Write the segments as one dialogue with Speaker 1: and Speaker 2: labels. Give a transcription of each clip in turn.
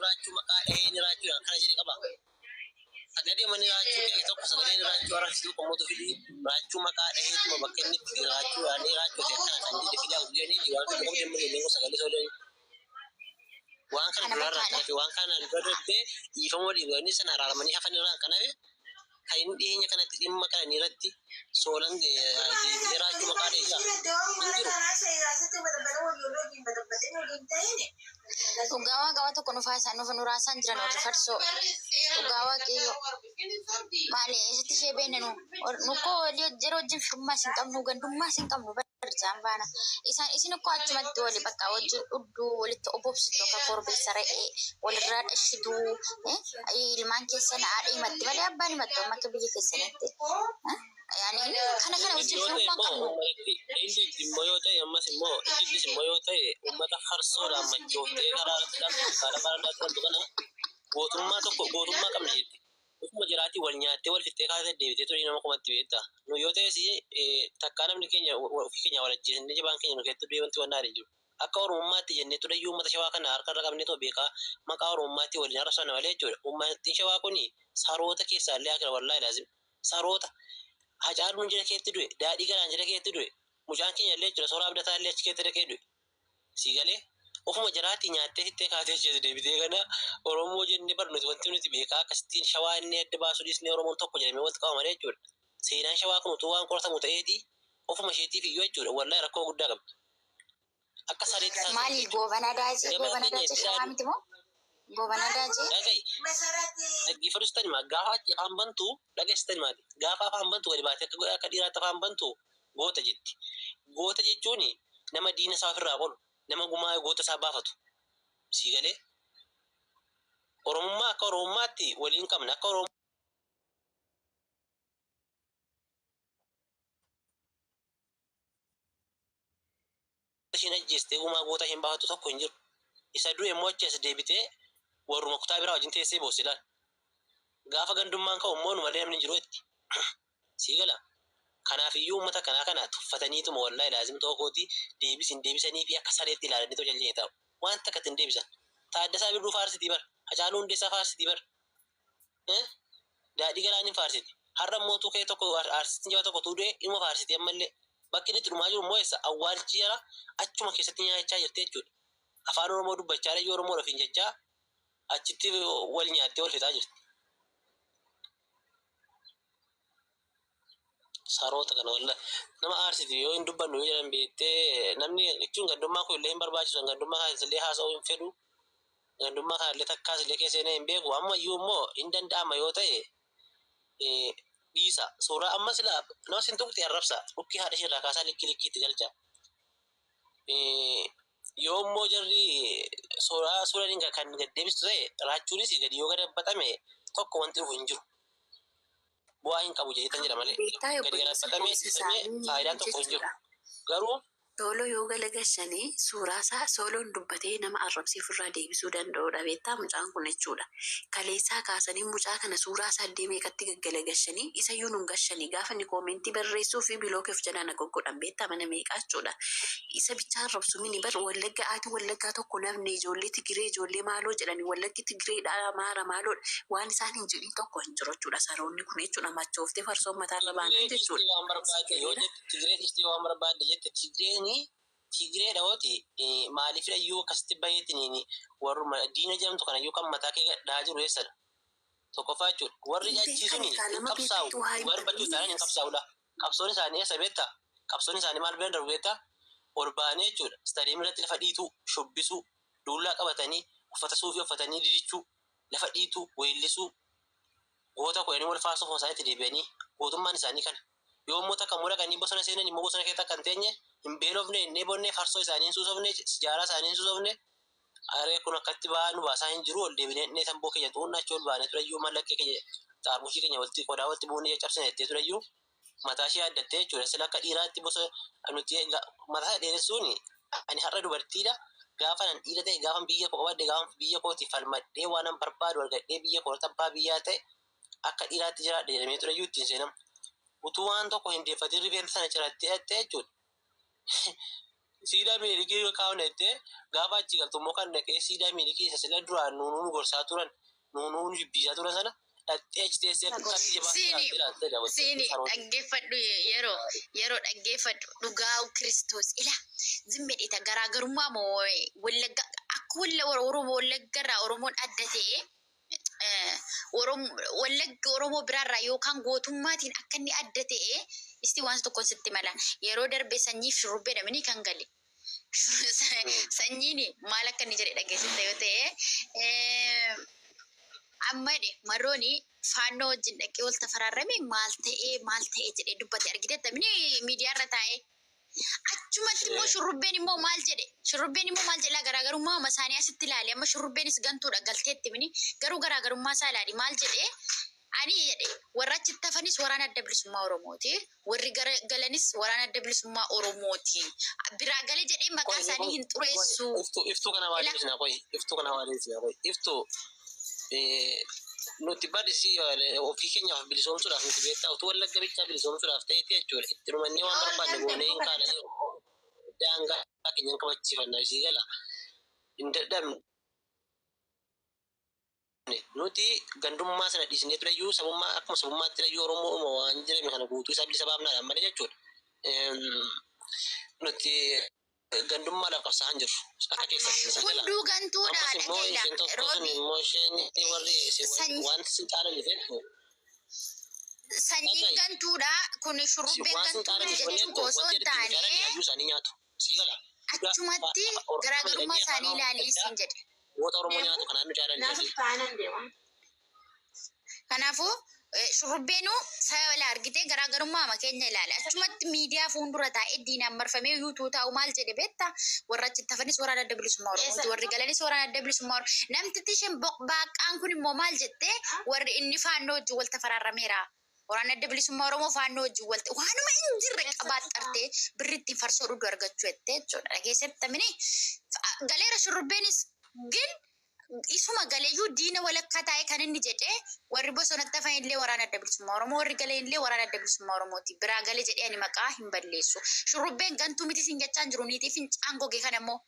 Speaker 1: Raachuu maqaa dhahee inni raachuudhaan kana jedhe qaba. Sagalee manni raachuu kee tokko sagaleen raachuu arrabsituu qomotu fidii raachuu maqaa dhaheetuma bakka inni itti raachuu yaadee raachuu ta'e akkana kan jedhe fidaa guyyanii waan kana qabdee malee illee sagalee soodanii. Waan kana
Speaker 2: Kana
Speaker 1: duraarraa kan
Speaker 2: bakkaadha.
Speaker 1: hafe waan kana dura darbee dhiifama walii godhanii sana araaramanii hafan irraan kan hafe kan inni dhiyeenya kanatti dhimma kana irratti soolan deebi'ee raachuu maqaa dhahee jira. Hin jiru.
Speaker 2: Dhugaa waaqa tokko nu faasaan nuuf nuraasaan jiran warri farsoo. Dhugaa waaqayyo. Maali eessatti ishee beekna nu? Nu koo walii yeroo wajjin firummaas hin qabnu gandummaas hin qabnu barjaan faana. Isaan isin koo achumatti wali bakka wajjin dhudduu walitti obobsitu akka korbeessa re'ee walirraa dhashituu ilmaan keessan haadha himatti malee abbaan himattu amma akka biyya keessanitti. Yaani kana kana wajjin
Speaker 1: Yoo ta'e
Speaker 2: firummaa hin
Speaker 1: immoo
Speaker 2: qabnu.
Speaker 1: uummatatti inni immoo yoo ta'e ammas immoo innis immoo yoo ta'e uummata farsoodhaan machooftee karaa irratti dhaltu karaa karaa irratti dhaltu kana gootummaa tokko gootummaa qabna jetti. Ofuma jiraatii wal nyaattee wal fixxee kaasee deebitee ture nama kumatti beekta. Nu yoo ta'es takkaa namni keenya ofii keenya wal ajjeesnee jabaan keenya nu keessatti du'ee wanti wannaa jiru. Akka Oromummaatti jennee ture iyyuu uummata shawaa kana harka irra qabnee too beekaa maqaa Oromummaatti waliin arrabsana malee jechuudha. Uummatni shawaa kuni saroota keessaa illee akira wallaahi laazim. Saroota Hacaaluun jala keetti du'e, daadhii galaan jala keetti du'e, mucaan keenya illee jechuudha soraa abdataa illee achi keetti dhaqee du'e. Sii galee ofuma jaraatii nyaattee fixxee kaatee achi deebitee kana Oromoo jennee bar nuti wanti nuti beekaa akkasittiin shawaa inni adda baasuu dhiisnee Oromoon tokko jedhamee wanti qabama malee jechuudha. Seenaan shawaa kun utuu waan qoratamu ta'eeti ofuma isheetiif iyyuu jechuudha wallahi rakkoo guddaa qabdi. Akka sareetti isaan
Speaker 2: Maali
Speaker 1: jechuudha.
Speaker 2: goobana daacee
Speaker 1: Gabaa
Speaker 2: goobana
Speaker 1: keenya
Speaker 2: daacee
Speaker 1: itti
Speaker 2: shawaa
Speaker 1: ilaalu.
Speaker 2: miti moo? Goobana daacee.
Speaker 1: Dhaga'i. Dhaggeeffadhu sitan himaa gaafa achi afaan bantu dhaga'i sitan himaati. Gaafa afaan bantu gadi baatee akka akka dhiiraatti afaan bantu goota jetti. Goota jechuun nama diina isaa ofirraa qolu, nama gumaa goota isaa baafatu. Sii galee Oromummaa akka Oromummaatti waliin qabna akka Oromoo isheen ajjeestee gumaa goota isheen baafatu tokko hin jiru. Isa du'e immoo achi as deebitee warruma kutaa biraa wajjin teessee boossi ilaal. Gaafa gandummaan ka'u immoo nu malee namni hin jiru jetti. Sii gala. Kanaaf iyyuu uummata kanaa kana tuffataniituma wallaahi laazim ta'uu kooti deebis hin deebisanii fi akka sareetti ilaalanii too jallee taa'u. Waan takka ittiin deebisan. Taaddasaa Birruu faarsitii bar. Hacaaluu Hundeessaa faarsitii bar. Daadhii Galaaniin faarsiti. Har'a immoo utuu ka'ee tokko aartistiin jabaa tokko utuu du'e inuma faarsiti ammallee. Bakki inni itti dhumaa jiru immoo eessa? Awwaalchi jara achuma keessatti nyaachaa jirti jechuudha. Afaan Oromoo dubbachaa iyyuu Oromoodha ofiin jechaa achitti wal nyaattee wal fixaa jirti. Saroota kana wallahi nama aarsiti yoo hin dubbannu yoo jedhan beektee namni jechuun gandummaa kun illee hin barbaachisu gandummaa kana illee haasa'uu hin fedhu gandummaa kana illee takkaas illee keessa seenee hin beeku amma iyyuu immoo hin danda'ama yoo ta'e dhiisa suuraa amma sila nama sin tuqxi arrabsa dhukkii haadha ishee irraa kaasaa likkii likkiitti galcha. Yoo immoo jarri suuraa suuraan kan gad deebistu ta'e raachuunis gadi yoo gad baxame tokko wanti dhufu hin jiru. Bu'aa hin qabu jedheetan jedha malee.
Speaker 3: Beektaa
Speaker 1: Gadi
Speaker 3: obboleessa
Speaker 1: gad baxamee
Speaker 3: koo
Speaker 1: dhiisamee
Speaker 3: isaanii
Speaker 1: faayidaan tokko hin jiru.
Speaker 3: jechuudha.
Speaker 1: Garuu
Speaker 3: Sooloo yoo galagashanii suuraa isaa sooloon dubbatee nama arrabsee ofirraa deebisuu danda'udha. Beektaa mucaan kun jechuudha. Kaleessaa kaasanii mucaa kana suuraa isaa illee meeqatti gaggalagashanii isayyuu nun gashanii gaafa inni koomentii barreessuu fi bilookii of jalaa na goggodhan beektaa mana meeqaa jechuudha. Isa bichaa arrabsu mini bar wallagga ati wallaggaa tokko namni ijoollee Tigiree ijoollee maaloo jedhani wallaggi Tigireedha Amaara maaloodha waan isaan hin jedhin tokko hin jiru jechuudha. Saroonni kun jechuudha machooftee farsoon mataarra
Speaker 1: Tigiree
Speaker 3: baanan
Speaker 1: dhiistee
Speaker 3: jechuudha.
Speaker 1: waan barbaadde yoo
Speaker 3: Galeera.
Speaker 1: jette Tigiree dhiistee waan barbaadde jette Tigireen Tigiree dhawooti maaliifidha iyyuu akkasitti baheetiniin warruma diina jedhamtu kana iyyuu kan mataa kee dhahaa jiru eessadha. Tokkoffaa jechuudha. Warri
Speaker 3: Hin
Speaker 1: achii
Speaker 3: beekani
Speaker 1: suni
Speaker 3: kaa
Speaker 1: hin
Speaker 3: nama
Speaker 1: qabsaa'u.
Speaker 3: beekattuu haa
Speaker 1: Dhugaa
Speaker 3: himatan
Speaker 1: dubbachuuf taanaan hin
Speaker 3: inni
Speaker 1: qabsaa'udha. Qabsoon isaanii eessa beektaa? Qabsoon isaanii maal bira darbu beektaa? Ol ba'anii jechuudha. Istaadiyeemii irratti lafa dhiituu, shubbisuu, duullaa qabatanii, uffata suufii uffatanii didichuu, lafa dhiituu, weellisuu, goota koo jedhanii wal faarsuu ofuma isaaniitti deebi'anii gootummaan isaanii kana. Yoo immoo takka immoo dhaqanii bosona seenan immoo bosona keessa akka hin teenye, hin beelofne, hin dheebonne, farsoo isaanii hin suusofne, sijaaraa isaanii hin suusofne, aree kun akkatti ba'aa nu baasaa hin jiru ol deebinee dhaqnee tamboo keenya xuunnaa achi ol baanee tureyyuu mallaqqee keenya xaarmushii keenya walitti qodaa walitti buunee caccabsine jettee tureyyuu mataa ishee addattee jechuudha. Sila akka dhiiraatti bosa nuti mataa dheeressuun ani har'a dubartiidha. Gaafa nan dhiira ta'e gaafa biyya koo qabadhe gaafa biyya kooti falmadhee waan an barbaadu argadhee biyya koo irratti abbaa biyyaa ta'e akka dhiiraatti jiraadha jedhamee tureyyuu ittiin seenama. Utuu waan tokko hin deeffatin rifeensa sana cirattee dhattee jechuudha. Siidaa Minilikii kaa'uun jettee gaafa achi galtu immoo kan dhaqee siidaa Minilikii isa sila duraan nuunuu nu gorsaa turan, nuunuu nu jibbiisaa turan sana dhaqxee achi teessee akkatti jabaatti
Speaker 2: Siini,
Speaker 1: ilaaltee daawwattee
Speaker 2: siini
Speaker 1: saroota.
Speaker 2: dhaggeeffadhu, yeroo dhaggeeffadhu dhugaa Kiristoos ila zimmedhita garaagarummaa moo Wallagga akka walla Oromoo Wallagga irraa Oromoon adda ta'e, Wallagga Oromoo biraarraa yookaan gootummaatiin akka inni adda ta'e isti waan tokko sitti mala. Yeroo darbe sanyiif shurrubbee dhamini kan gale. Sanyiin maal akka inni jedhe dhageessiste yoo ta'e, amma jedhe marrooni faannoo wajjin dhaqee wal tafaraarame maal ta'ee jedhee dubbate argite tamini miidiyaa irra taa'ee. Achumatti immoo shurrubbeen immoo maal jedhe, shurrubbeen immoo maal jedha? Garaagarummaa amma isaanii asitti ilaali. Amma shurrubbeenis gantuudha galteetti mini, garuu garaagarummaa isaa ilaali. Maal jedhe? Ani jedhe warra achitti hafanis waraana Adda Bilisummaa Oromooti, warri gara galanis waraana Adda Bilisummaa Oromooti. Biraa galee jedhee maqaa isaanii hin xureessu.
Speaker 1: Iftuu, iftuu kana waa deebisnaa qoyi. Iftuu kana waa deebisnaa qoyi. Iftuu, nuti badisi ofii keenyaaf bilisoomsuudhaaf nuti beektaa utuu Wallagga bichaa bilisoomsuudhaaf ta'eeti jechuudha. Itti dhumannee waan barbaanne goonee hin kaane, daangaa keenya hin kabachiifannaa isii gala. Hin dadhabne. Nuti gandummaa sana dhiisnee tureyyuu sabummaa akkuma sabummaatti iyyuu Oromoo uuma waan jedhame kana guutuu isaa bilisa baafnaadhaan malee jechuudha. Nuti gandummaadhaaf qabsaa'aa hin jirru. Akka keessatti isa jala.
Speaker 2: Hunduu gantuudha.
Speaker 1: Ammas immoo
Speaker 2: dhagayla
Speaker 1: isheen tokko sun
Speaker 2: Roobi.
Speaker 1: immoo isheen warri wanti sin caalaniif jechuudha.
Speaker 2: Sanyiin
Speaker 1: Dhaga'i.
Speaker 2: gantuudha kun shurrubbeen
Speaker 1: Waan sin
Speaker 2: gantuu miti
Speaker 1: caalaniif wanni
Speaker 2: jechuu koo osoo
Speaker 1: wanti
Speaker 2: hin
Speaker 1: itti caalanii
Speaker 2: taane
Speaker 1: hayyuu isaanii nyaatu. Si gala.
Speaker 2: achumatti garaagarummaa isaanii ilaalii siin jedhe.
Speaker 1: Goota Oromoo nyaatu kanaan nu caalanii.
Speaker 4: Naaf taanan deema.
Speaker 2: Kanaafuu shurrubbeenuu saba ilaa argitee garaagarummaa ama keenya ilaale. Achumatti miidiyaa fuuldura taa'ee diinaan marfamee yuutuu taa'u maal jedhe beektaa? Warra achitti hafanis waraana Adda Bilisummaa Oromooti. Warri galanis waraana Adda Bilisummaa Oromoo. Namtitti isheen baaqaan kun immoo maal jettee? Warri inni faannoo wajjin wal tafaraarameera. Waraanni Adda Bilisummaa Oromoo faannoo wajjin wal waanuma hin jirre qabaaxxartee birri ittiin farsoo dhugdu argachuu jettee jechuudha. Dhageessetti mini galeera shurrubbeenis gin isuma galeeyyuu diina walakkaa taa'ee kan inni jedhee warri bosonatti hafan illee waraana Adda Bilisummaa Oromoo, warri galee illee waraana Adda Bilisummaa Oromooti. Biraa galee jedhee ani maqaa hin balleessu. Shurrubbeen gantuu miti sin jechaa hin jiru. Niitii fincaan goge kana immoo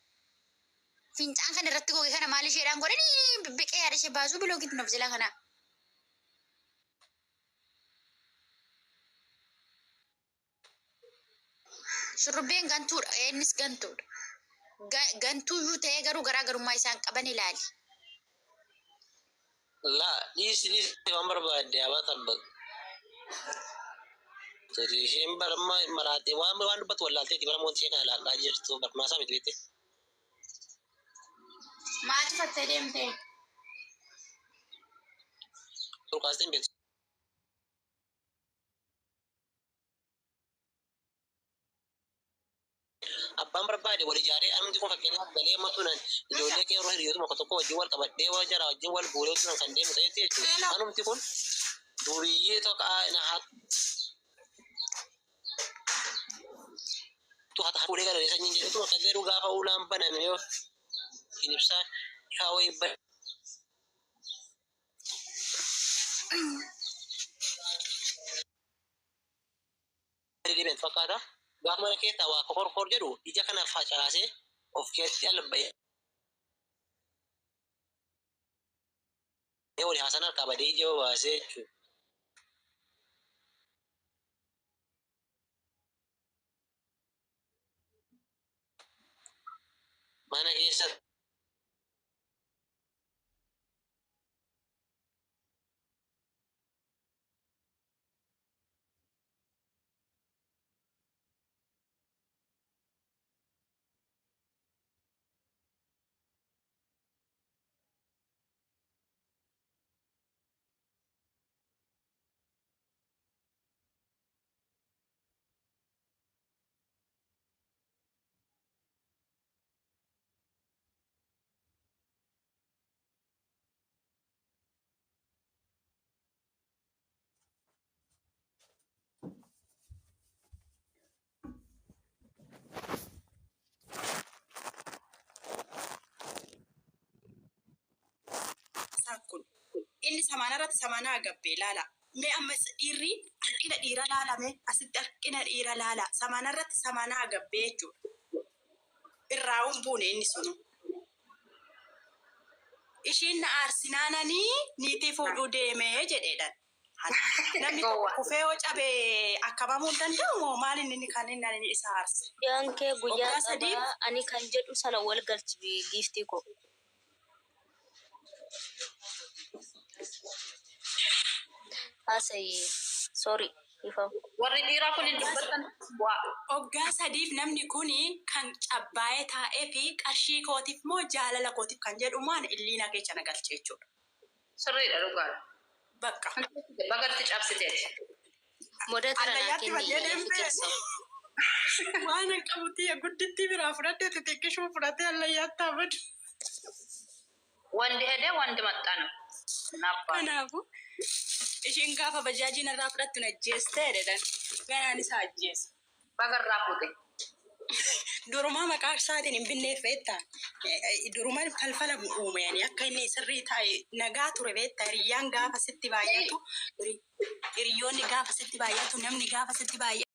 Speaker 2: fincaan kana irratti goge kana maal isheedhaan godhanii biqee yaada ishee baasuu bilookitti nuuf jala kana. Shurrubbeen gantuudha. Innis gantuudha. Gantuuyyuu ta'ee garuu garaagarummaa isaan qaban ilaali.
Speaker 1: Laa, dhiisi, dhiisi, waan barbaadde haa tabbatu. Isheen barma maraatee waan dubbatu wallaalteeti bara mootii ishee kana ilaalaa jirtu barmaasaa miti beekte.
Speaker 4: Maal uffattee deemtee?
Speaker 1: Turkaastee hin beektu. Abbaan barbaade wal ijaaree amti kun fakkeenyaaf galee amma tunan ijoollee qeerroo hiriyootuma tokko tokko wajjin wal qabadhee wal jara wajjin wal guuree tunan kan deemu ta'etti jechuudha. Anumti kun duriyyee tokko na hattu hata fuudhee gara sanyiin jedhetu akka jedhu gaafa ulaan baname yoo hin ibsaa ifaa wayii deebi'an fakkaata. Gaafa mana keessaa waa kokorkor jedhu ija kana facaasee of keessatti alba'ee walii haasan harkaa badee ija baasee jechuudha. Mana keessa
Speaker 5: Isaan kun inni samaana irratti samaanaa gabbee laala. Mee ammas dhiirri harkina dhiira laalame asitti harkina dhiira laala. Samaana irratti samaanaa gabbee jechuudha. Irraa hin buune inni sunu. Ishiin na aarsinaananii niitii fuudhuu deemee jedheedhaan. Namni tokko
Speaker 4: Gowwaa.
Speaker 5: kufee yoo cabee akkamamuu hin danda'u moo maal inni kan inni isa aarse?
Speaker 6: Guyyaan kee guyyaa
Speaker 5: Waggaa sadiif
Speaker 6: qabaa ani kan jedhu sana wal galchi giiftii koo. Haasayi sorry ifam.
Speaker 4: Warri dhiiraa kun hin dubbatan bu'aa.
Speaker 5: Waggaa sadiif namni kun kan cabbaa'ee taa'ee fi qarshii kootiif moo jaalala kootiif kan jedhu maan illiina keessa na galche jechuudha.
Speaker 4: Sirriidha dhugaadha.
Speaker 5: Bakka.
Speaker 4: Bagatti cabsiteeti.
Speaker 6: Moderator naa
Speaker 5: Allayyaatti
Speaker 6: kenni
Speaker 5: fayyadamte.
Speaker 6: fikir saw.
Speaker 5: Waan hin qabutti guddittii biraa fudhatte xixiqqishuu fudhattee allayyaatti haabadu.
Speaker 4: Wandi hedee wandi maxxanu. Nabbaa.
Speaker 5: Kanaafuu ishiin gaafa bajaajii narraa fudhattu na ajjeestee jedhan garaan isaa ajjeesa.
Speaker 4: Bagarraa fuute.
Speaker 5: Durumaa maqaa isaatiin hin binneef beektaa? Durumaa falfala uumeen akka inni sirrii taa'e nagaa ture beektaa? Hiriyyaan gaafa sitti baay'atu, hiriyoonni gaafa sitti baay'atu, namni gaafa sitti baay'atu.